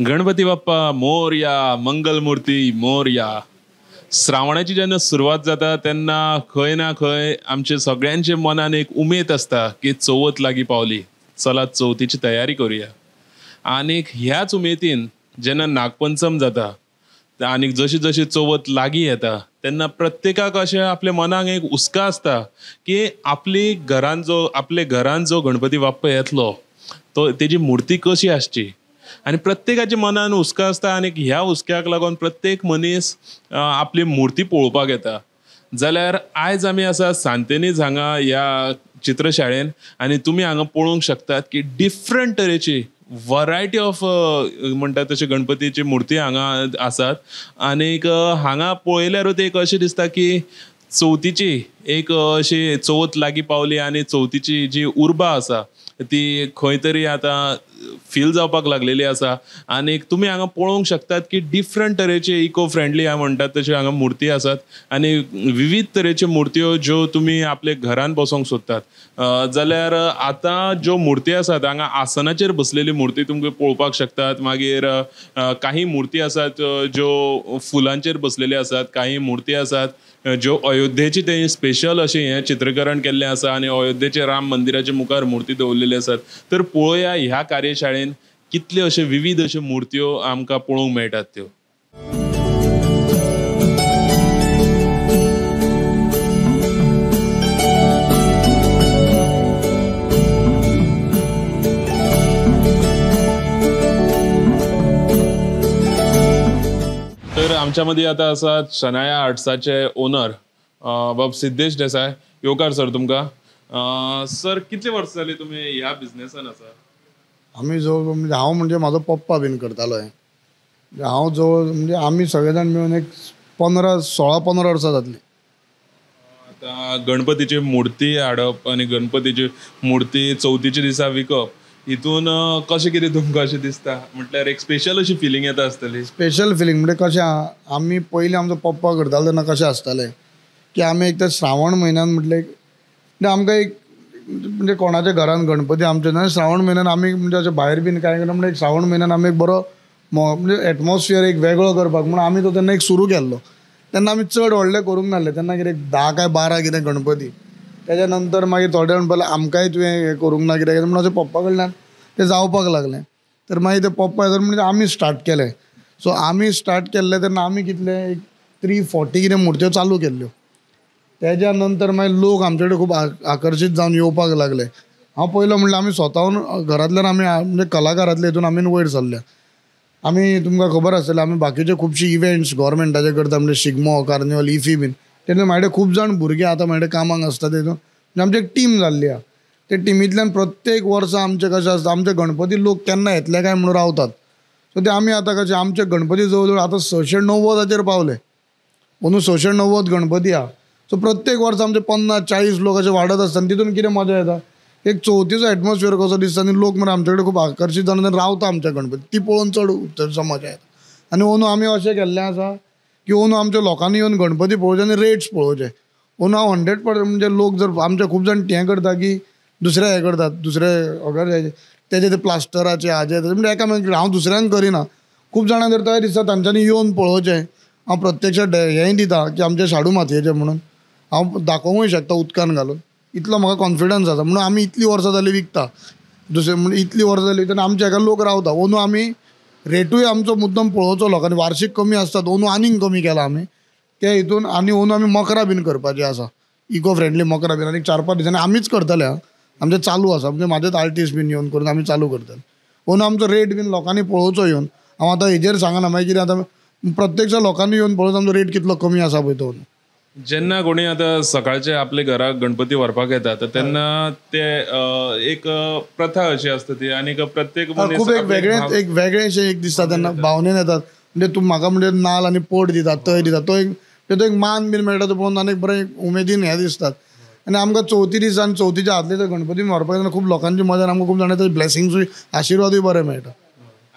गणपती बाप्पा मोरया, मंगलमूर्ती मोरया. श्रावणाची जेन्ना सुरवात जाता तेन्ना खंय ना खंय आमचे सगळ्यांचे मनान एक उमेद आसता की चवथ लागीं पावली, चला चवथीची तयारी करूया. आनीक ह्याच उमेदीन जेन्ना नागपंचम जाता आनीक जशी जशी चवथ लागीं येता तेन्ना प्रत्येकाक अशें आपल्या मनाक एक हुस्का आसता की आपली घरान जो आपले घरान जो गणपती बाप्पा येतलो तो तेजी मुर्ती कशी आसची. आनी प्रत्येकाच्या मनान हुस्का आसता आनी ह्या हुस्क्याक लागून प्रत्येक मनीस आपली मुर्ती पळोवपाक येता. जाल्यार आयज आमी आसा सांतेनीज हांगा ह्या चित्रशाळेन आनी तुमी हांगा पळोवंक शकतात की डिफरंट तरेची वरायटी ऑफ म्हणटा तशी गणपतीची मुर्ती हांगा आसात. आनीक हांगा पळयल्यारूच एक अशें दिसता की चवथीची एक अशी चवथ लागीं पावली आनी चवथीची जी उर्बा आसा ती खंय तरी आतां फील जावपाक लागलेली आसा. आनीक तुमी हांगा पळोवंक शकतात की डिफरंट तरेचे इको फ्रेंडली म्हणटात तश्यो हांगा मुर्ती आसात आनी विविध तरेच्यो मुर्त्यो ज्यो तुमी आपले घरान बसोवंक सोदतात. जाल्यार आतां ज्यो मुर्ती आसात हांगा आसनाचेर बसलेली मुर्ती तुमकां पळोवपाक शकतात. मागीर काही मुर्ती आसात ज्यो फुलांचेर बसलेली आसात, काही मुर्ती आसात ज्यो अयोध्येची ते स्पेशल अशें हें चित्रीकरण केल्लें आसा आनी अयोध्येचे राम मंदिराचे मुखार मुर्ती दवरलेली आसात. तर पळोवया ह्या कार्यशाळेन कितल्यो अश्यो विविध अश्यो मुर्त्यो आमकां पळोवंक मेळटात त्यो. तर आमच्या मदीं आतां आसात शनाया आर्ट्साचे ओनर बाब सिद्धेश देसाय. येवकार सर तुमकां. सर कितले वर्सां जाली तुमी ह्या बिजनेसान आसा? आमी जवळ म्हणजे हांव म्हणजे म्हाजो पप्पा बीन करतालो हें. हांव जवळ म्हणजे आमी सगळे जाण मेळून एक 15-16-15 वर्सां जातली. आतां गणपतीची मुर्ती हाडप आनी गणपतीची मुर्ती चवथीच्या दिसा विकप हितून कशें कितें तुमकां अशें दिसता? म्हटल्यार एक स्पेशल अशी फिलींग येता आसतली. स्पेशल फिलींग म्हणजे कशें आहा, आमी पयलीं आमचो पप्पा करतालो तेन्ना कशें आसतालें की आमी एक तर श्रावण म्हयन्यान म्हटलें म्हणजे आमकां एक म्हणजे कोणाच्या घरान गणपती आमचे ना श्रावण म्हयन्यान आमी म्हणजे अशें भायर बीन कांय करना म्हणजे श्रावण म्हयन्यान आमी एक बरो म्हणजे एटमॉस्फियर एक वेगळो करपाक म्हणून आमी तो तेन्ना एक सुरू केल्लो. तेन्ना आमी चड व्हडलें करूंक नासलें. तेन्ना कितें 10 काय 12 कितें गणपती. तेज्या नंतर मागीर थोडे म्हणपाक आमकांय तुवें हें करूंक ना कित्याक म्हणून अशें पप्पा कडल्यान तें जावपाक लागलें. तर मागीर ते पप्पा येता म्हणजे आमी स्टार्ट केलें. सो आमी स्टार्ट केल्लें तेन्ना आमी कितले एक 340 कितें मुर्त्यो चालू केल्ल्यो. तेज्या नंतर मागीर लोक आमचे कडेन खूब आकर्शीत जावन येवपाक लागले. हांव पयलो म्हणल्यार आमी स्वताहून घरांतल्यान आमी म्हणजे कलाकारांतले हितून आमी वयर सरल्या. आमी तुमकां खबर आसतलें आमी बाकीचे खुबशे इव्हेंट्स गोवोरमेंटाचे करता म्हणजे शिगमो, कार्निवल, इफी बीन. तेन्ना म्हाजे खूब जाण भुरगे आतां म्हाजे कामाक आसता तेतून म्हणजे आमची एक टीम जाल्ली आहा. ते टिमींतल्यान प्रत्येक वर्सा आमचें कशें आसता आमचे गणपती लोक केन्ना येतले काय म्हणून रावतात. सो ते आमी आतां कशें आमचे गणपती जवळ जवळ आतां 690 पावले. अंदू 690 गणपती आहा. सो प्रत्येक वर्सा आमचे 50-40 लोक अशे वाडत आसता आनी तितून कितें मजा येता एक चवथीचो एटमॉस्फियर कसो दिसता आनी लोक मरे आमचे कडेन खूब आकर्शीत जावन रावता आमच्या गणपती ती पळोवन चड चडसो मजा येता. आनी अंदू आमी अशें केल्लें आसा की अंदू आमच्या लोकांनी येवन गणपती पळोवचे आनी रेट्स पळोवचे. अंदू हांव 100% म्हणजे लोक जर आमचे खूब जाण हें करता की दुसरे हें करतात दुसरे ऑर्गनायजेशन तेजे ते प्लास्टराचे हाजे म्हणजे एकामेकांक हांव दुसऱ्यांक करिना. खूब जाणांक जर तशें दिसता तांच्यांनी येवन पळोवचें. हांव प्रत्यक्ष हेंय दिता की आमचे शाडू मातयेचे म्हणून हांव दाखोवंकूय शकता उदकान घालून. इतलो म्हाका कॉन्फिडन्स आसा म्हणून आमी इतलीं वर्सां जालीं विकता. दुसरें म्हणजे इतलीं वर्सां जालीं तेन्ना आमच्या हाका लोक रावता. अंदू आमी रेटूय आमचो मुद्दम पळोवचो लोकांनी वार्शीक कमी आसतात अंदू आनीक कमी केला आमी त्या हितून. आनी अंदू आमी मकरां बीन करपाची आसा, इको फ्रेंडली मकरां बीन. आनी 4-5 दिसांनी आमीच करतले. आमचें चालू आसा म्हणजे म्हाजेच आर्टिस्ट बीन येवन करून आमी चालू करतले. अंदू आमचो रेट बीन लोकांनी पळोवचो येवन. हांव आतां हेजेर सांगना मागीर कितें आतां प्रत्यक्ष लोकांनी येवन पळोवचो आमचो रेट कितलो कमी आसा पळय तो. जेन्ना कोणी आतां सकाळचे आपले घराक गणपती व्हरपाक येता तर तेन्ना ते एक प्रथा अशी आसता ती आनी प्रत्येक खूब एक वेगळें एक वेगळेंशें एक दिसता तेन्ना भावनेन येतात. म्हणजे तूं म्हाका म्हणजे नाल आनी पोट दितात तय दितात तो एक तो एक मान बीन मेळटा तो पळोवन आनी बरें उमेदीन हें दिसतात. आनी आमकां चवथी दिसा आनी चवथीच्या आदले जर गणपती व्हरपाक येतना खूब लोकांची मजा आमकां खूब जाणांचे ब्लेसिंग्सूय आशिर्वादूय बरे मेळटा.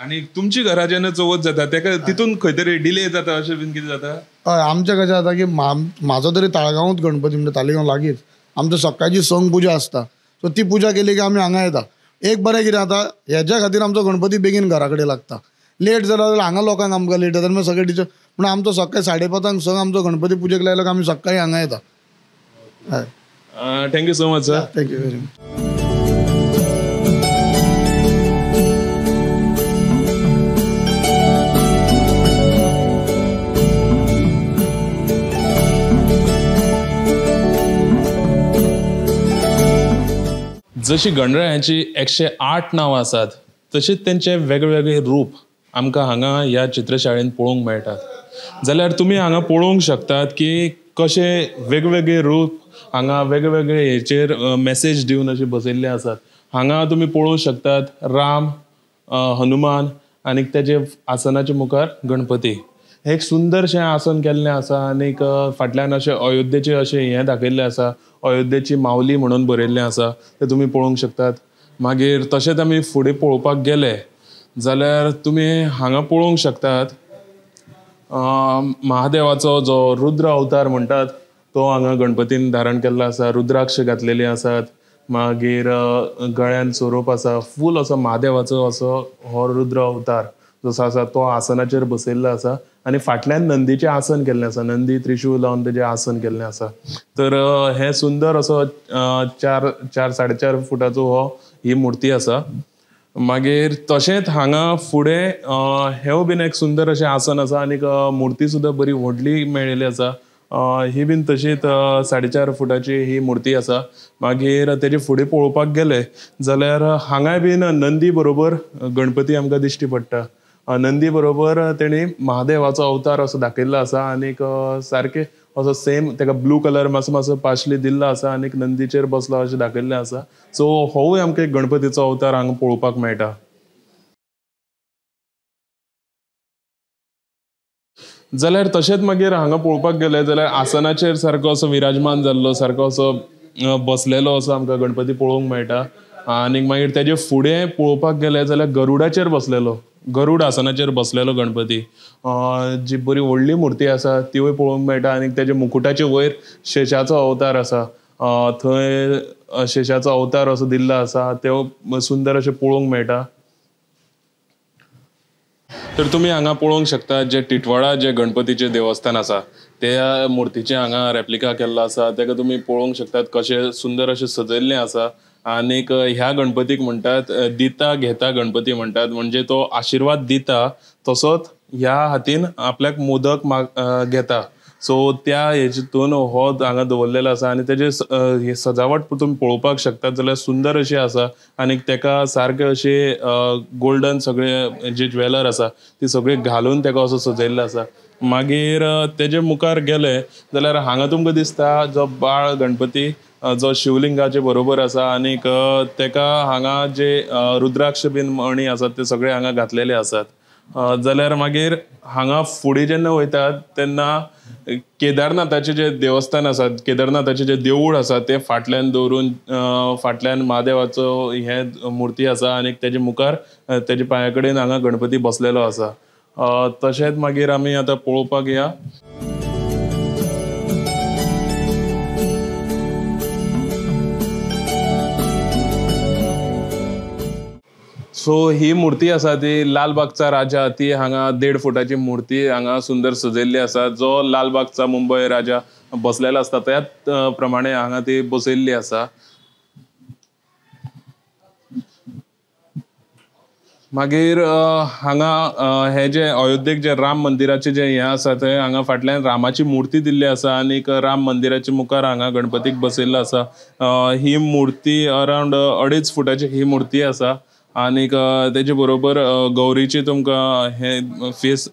आनी तुमची घरा जेन्ना चवथ जाता तेका तितून खंय तरी डिले जाता अशें बीन कितें जाता? हय आमचें कशें जाता की म्हाजो तरी ताळगांवूच गणपती म्हणजे तालिगांव लागींच आमचो सकाळची संग पुजा आसता. सो ती पुजा केली की आमी हांगा येता. एक बरें कितें जाता हेज्या खातीर आमचो गणपती बेगीन घरा कडेन लागता. लेट जालो जाल्यार हांगा लोकांक आमकां लेट जाता, मागीर सगळे टिचर म्हणून आमचो सकाळी 5:30 संग आमचो गणपती पुजेक लायलो आमी सकाळी हांगा येता. हय, thank you so much sir. Thank you very much. जशी गणरायाची 108 नांवां आसात तशीच तेंचे वेगवेगळे रूप आमकां हांगा ह्या चित्रशाळेन पळोवंक मेळटात. जाल्यार तुमी हांगा पळोवंक शकतात की कशे वेगवेगळे रूप हांगा वेगवेगळे हेचेर मॅसेज दिवन अशे बसयल्ले आसात. हांगा तुमी पळोवंक शकतात राम, हनुमान आनी तेजे आसनाच्या मुखार गणपती. एक सुंदरशें आसन केल्लें आसा आनीक फाटल्यान अशें अयोध्येचें अशें हें दाखयल्लें आसा, अयोध्येची मावली म्हणून बरयल्लें आसा, तें तुमी पळोवंक शकतात. मागीर तशेंच आमी फुडें पळोवपाक गेले जाल्यार तुमी हांगा पळोवंक शकतात महादेवाचो जो रुद्र अवतार म्हणटात तो हांगा गणपतीन धारण केल्लो आसा. रुद्राक्ष घातलेले आसात, मागीर गळ्यान सोरोप आसा, फूल असो महादेवाचो असो हो रुद्र अवतार जसो आसा तो आसनाचेर बसयल्लो आसा आनी फाटल्यान नंदीचें आसन केल्लें आसा, नंदी त्रिशूळ लावन तेजें आसन केल्लें आसा. तर हें सुंदर असो 4 4.5 फुटाचो हो ही मुर्ती आसा. मागीर तशेंच हांगा फुडें हेंवूय बीन एक सुंदर अशें आसन आसा आनीक मुर्ती सुद्दां बरी व्हडली मेळिल्ली आसा. ही बीन तशीच 4.5 फुटाची ही मुर्ती आसा. मागीर तेजे फुडें पळोवपाक गेले जाल्यार हांगाय बीन नंदी बरोबर गणपती आमकां दिश्टी पडटा. नंदी बरोबर तेणी महादेवाचो अवतार असो दाखयल्लो आसा आनीक सारकें असो सेम तेका ब्लू कलर मातसो मातसो पाशली दिल्लो आसा आनीक नंदीचेर बसलो अशें दाखयल्लें आसा. सो होवूय आमकां एक गणपतीचो अवतार हांगा पळोवपाक मेळटा. जाल्यार तशेंच मागीर हांगा पळोवपाक गेले जाल्यार आसनाचेर सारको असो विराजमान जाल्लो, सारको असो बसलेलो असो आमकां गणपती पळोवंक मेळटा. आनीक मागीर तेजे फुडें पळोवपाक गेले जाल्यार गरुडाचेर बसलेलो, गरुड आसनाचेर बसलेलो गणपती, जी बरी व्हडली मुर्ती आसा तिवूय पळोवंक मेळटा. आनी तेजे मुकुटाचे वयर शेषाचो अवतार आसा, थंय शेषाचो अवतार असो दिल्लो आसा, त्यो सुंदर अशें पळोवंक मेळटा. तर तुमी हांगा पळोवंक शकता जे टिटवाळा जे गणपतीचें देवस्थान आसा त्या मुर्तीचें हांगा रेप्लिका केल्लो आसा. तेका तुमी पळोवंक शकतात कशें सुंदर अशें सजयल्लें आसा. आनीक ह्या गणपतीक म्हणटात दिता घेता गणपती म्हणटात, म्हणजे तो आशिर्वाद दिता तसोच ह्या हातीन आपल्याक मोदक घेता. सो त्या हेतून हो हांगा दवरलेलो आसा आनी तेजे सजावट तुमी पळोवपाक शकतात जाल्यार सुंदर अशी आसा. आनी तेका सारके अशे गोल्डन सगळे जे ज्वेलर आसा ती सगळी घालून तेका असो सजयल्लो आसा. मागीर तेजे मुखार गेले जाल्यार हांगा तुमकां दिसता जो बाळ गणपती जो शिवलिंगाचे बरोबर आसा आनीक तेका हांगा जे रुद्राक्ष बीन मणी आसात ते सगळे हांगा घातलेले आसात. जाल्यार मागीर हांगा फुडें जेन्ना वयतात तेन्ना केदारनाथाचें जे देवस्थान आसा, केदारनाथाचें जे देवूळ आसा तें फाटल्यान दवरून फाटल्यान महादेवाचो हें मुर्ती आसा आनी तेजे मुखार तेजे पांया कडेन हांगा गणपती बसलेलो आसा. तशेंच मागीर आमी आतां पळोवपाक या सो ही मूर्ती आसा ती लालबागचा राजा, ती हांगा 1.5 फुटाची मूर्ती हांगा सुंदर सजयल्ली आसा. जो लालबागचा मुंबय राजा बसलेलो आसता त्याच प्रमाणे हांगा ती बसयल्ली आसा. मागीर हांगा हे जे अयोध्येक जे राम मंदिराचे जे हें आसा ते हांगा फाटल्यान रामाची मूर्ती दिल्ली आसा आनीक राम मंदिराच्या मुखार हांगा गणपतीक बसयल्लो आसा. ही मूर्ती अरावंड 2.5 फुटाची ही मूर्ती आसा आनीक तेजे बरोबर गौरीची तुमकां हे फेस,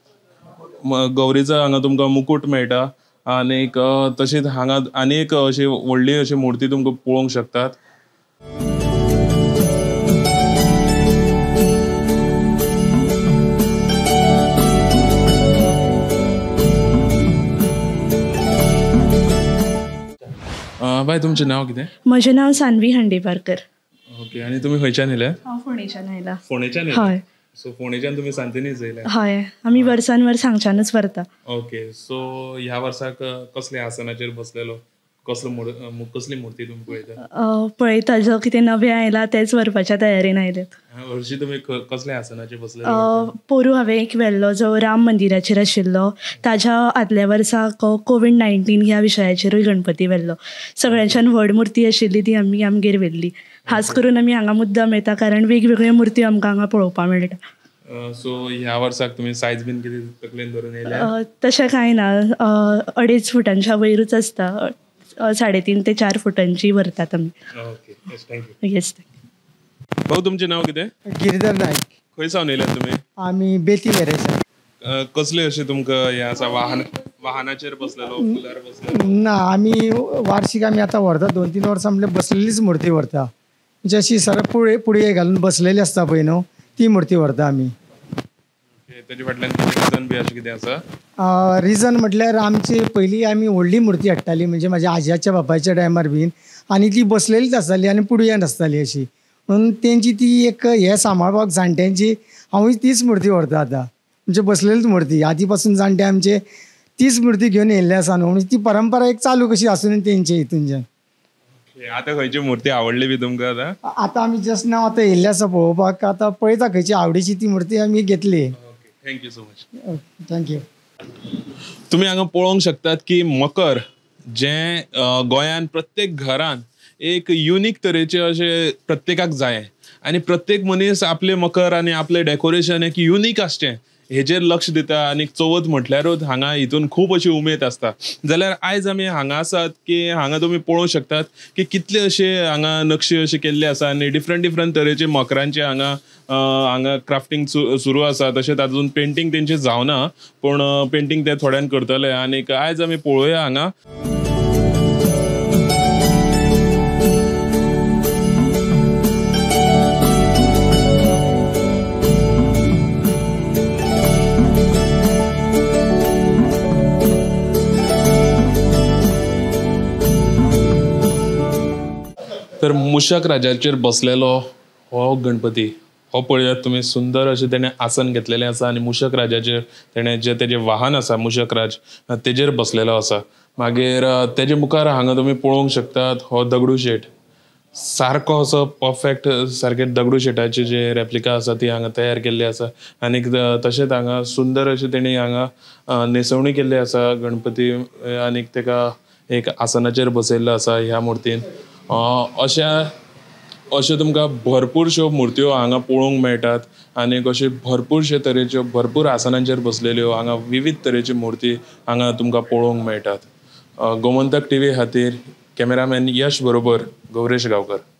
गौरीचो हांगा तुमकां मुकूट मेळटा. आनीक तशीच हांगा आनी एक अशी व्हडली अशी मूर्ती तुमकां पळोवंक शकतात. बाय, तुमचें नांव कितें? म्हजें नांव सानवी हंडेपारकर. ओके, आनी तुमी खंयच्यान येयले? हांव फोंडेच्यान आयला. फोंडेच्यान? हय. सो फोंडेच्यान तुमी सांतिनीच येयले? हय, आमी वर्सान वर्स हांगच्यानूच व्हरता. ओके, सो ह्या वर्साक कसल्या आसनाचेर बसलेलो, कसलो कसली मूर्ती तुमी पळयता? पळयता जो कितें नवें आयलां तेंच व्हरपाच्या तयारेन आयल्यात. हरशीं तुमी कसल्या आसनाचेर बसले? पोरूं हांवें एक व्हेल्लो जो राम मंदिराचेर आशिल्लो. ताज्या आदल्या वर्सा कोवीड-19 ह्या विशयाचेरूय गणपती व्हेल्लो. सगळ्यांच्यान व्हड मुर्ती आशिल्ली ती आमी आमगेर व्हेल्ली. खास करून आमी हांगा मुद्दाम येता कारण वेगवेगळ्यो मुर्त्यो आमकां हांगा पळोवपाक मेळटा. सो ह्या वर्साक तुमी सायज बीन कितें तकलेन धरून येयल्या? तशें कांय ना, 2.5 फुटांच्या वयरूच आसता. 3.5 ते 4 फुटांची व्हरतात आमी. Okay, thank you. Yes. भाऊ, तुमचें नांव कितें? गिरधर नायक. खंय सावन येयल्यात तुमी? आमी बेती वेरें. कसले अशें तुमकां हें आसा, वाहनाचेर बसलेलो, फुलार बसलेलो? ना, आमी वार्षिक आमी आतां व्हरता 2-3 वर्सां म्हणल्यार बसलेलीच मुर्ती व्हरता. म्हणजे अशी सरळ पुडये घालून बसलेली आसता पळय न्हू, ती मुर्ती व्हरता आमी. तेजे फाटल्यान रिजन बी अशें कितें आसा? रिजन म्हटल्यार आमची पयलीं आमी व्हडली मुर्ती हाडटाली, म्हणजे म्हाज्या आजयाच्या बापायच्या टायमार बीन, आनी ती बसलेलीच आसताली आनी पुडयेन आसताली अशी, म्हणून तेंची ती एक हें सांबाळपाक जाणट्यांची हांवूय तीच मुर्ती व्हरता आतां. म्हणजे बसलेलीच मुर्ती आदी पासून जाणटे आमचे तीच मुर्ती घेवन येयल्ले आसा न्हू, म्हणजे ती परंपरा एक चालू कशी आसून तेंचे हितूनच्यान. आतां खंयची मुर्ती आवडली बी तुमकां आतां? आतां आमी जस्ट नाव आतां येयल्ले आसा पळोवपाक, आतां पळयता खंयची आवडीची ती मुर्ती आमी घेतली. Thank you so much. Thank you. तुमी हांगा पळोवंक शकतात की मकर जें गोंयान प्रत्येक घरान एक युनीक तरेचें अशें प्रत्येकाक जाय आनी प्रत्येक मनीस आपलें मकर आनी आपलें डेकोरेशन एक युनीक आसचें हेजेर लक्ष दिता. आनी चवथ म्हटल्यारूच हांगा हितून खूब अशी उमेद आसता. जाल्यार आयज आमी हांगा आसात की हांगा तुमी पळोवंक शकतात की कितले अशे हांगा नक्षी अशे केल्ले आसा आनी डिफरंट डिफरंट तरेचे मकरांचे हांगा हांगा क्राफ्टींग सुरू आसा. तशेंच आजून पेंटींग तेंचें जावना, पूण पेंटींग ते थोड्यान करतले. आनीक आयज आमी पळोवया हांगा. तर मुशक राजाचेर बसलेलो हो गणपती हो पळयात तुमी, सुंदर अशें तेणें आसन घेतलेलें आसा आनी मुशक राजाचेर तेणें जें तेजें वाहन आसा मुशक राज तेजेर बसलेलो आसा. मागीर तेजे मुखार हांगा तुमी पळोवंक शकतात हो दगडू शेट, सारको असो परफेक्ट सारके दगडू शेटाची जे रेप्लिका आसा ती हांगा तयार केल्ली आसा. आनीक तशेंच हांगा सुंदर अशें तेणी हांगा न्हेसवणी केल्ली आसा गणपती आनीक तेका एक आसनाचेर बसयल्लो आसा ह्या मुर्तीन. अश्यो तुमकां भरपूरश्यो मुर्त्यो हांगा पळोवंक मेळटात आनी अश्यो भरपूरश्यो तरेच्यो भरपूर आसनांचेर बसलेल्यो हांगा विविध तरेच्यो मुर्ती हांगा तुमकां पळोवंक मेळटात. गोमंतक टीव्ही खातीर कॅमेरामॅन यश बरोबर गौरेश गांवकर.